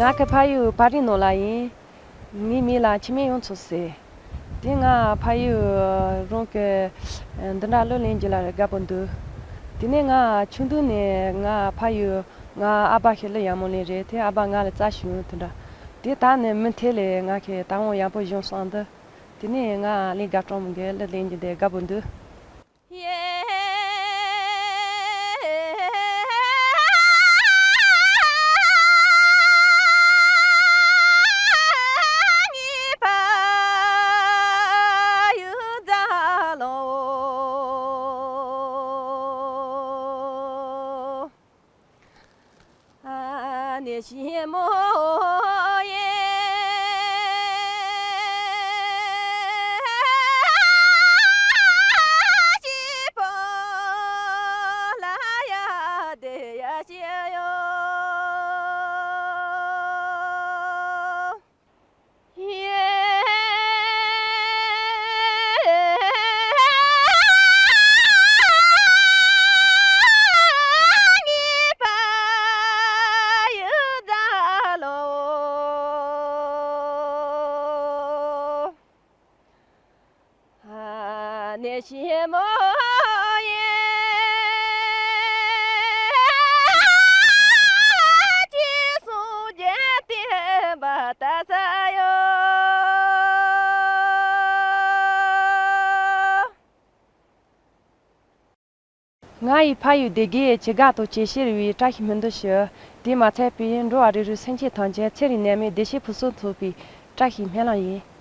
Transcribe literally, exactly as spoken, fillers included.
ང་གི་ཕ་ཡུལ་པར་རིས་ནང་ལ་ཡིན། ངའི་མིང་ལ་འཆི་མེད་གཡུ་མཚོ་ཟེར། དེ་ང་ཕ་ཡུལ་རང་གི་འདི་འདྲ་གླུ་ལེན་རྒྱུ་ལ་དགའ་པོ་འདུག་དེ་ནས་ང་ཆུང་དུས་ནས་ང་ཕ་ཡུལ་ང་ཨ་ཕ་གི་གླུ་ཡག་མོ་ལེན་རེད། དེ་ཨ་ཕ་ང་ལ་རྩལ་ཞུ་དེ་འདྲ། དེ་ད་ནི་མུ་མཐུད་ལས་ང་གི་ད་འོང་ཡག་པོ་བྱུང་སོང་འདུག་དེ་ནས་ང་གླིང་དགའ་སྤྲང་མོ་གི་གླུ་ལེན་རྒྱུ་དེ་དགའ་པོ་འདུག་ང་ཡི་ཕ་ཡུལ་སྡེ་དགེ་ཇི་དགའ་དང་ཇི་ཞེ་རི་བའི་བཀྲ་ཤིས་སྨོན་འདུན་ཞུ། དེས་མ་ཚད་པའི་འགྲོ་བ་རིགས་དྲུག་སེམས་ཅན་ཐམས་ཅད་ཚེ་རིང་ནད་མེད་བདེ་སྐྱིད་ཕུན་སུམ་ཚོགས་པའི་བཀྲ་ཤིས་སྨོན་ལམ་ཡིན།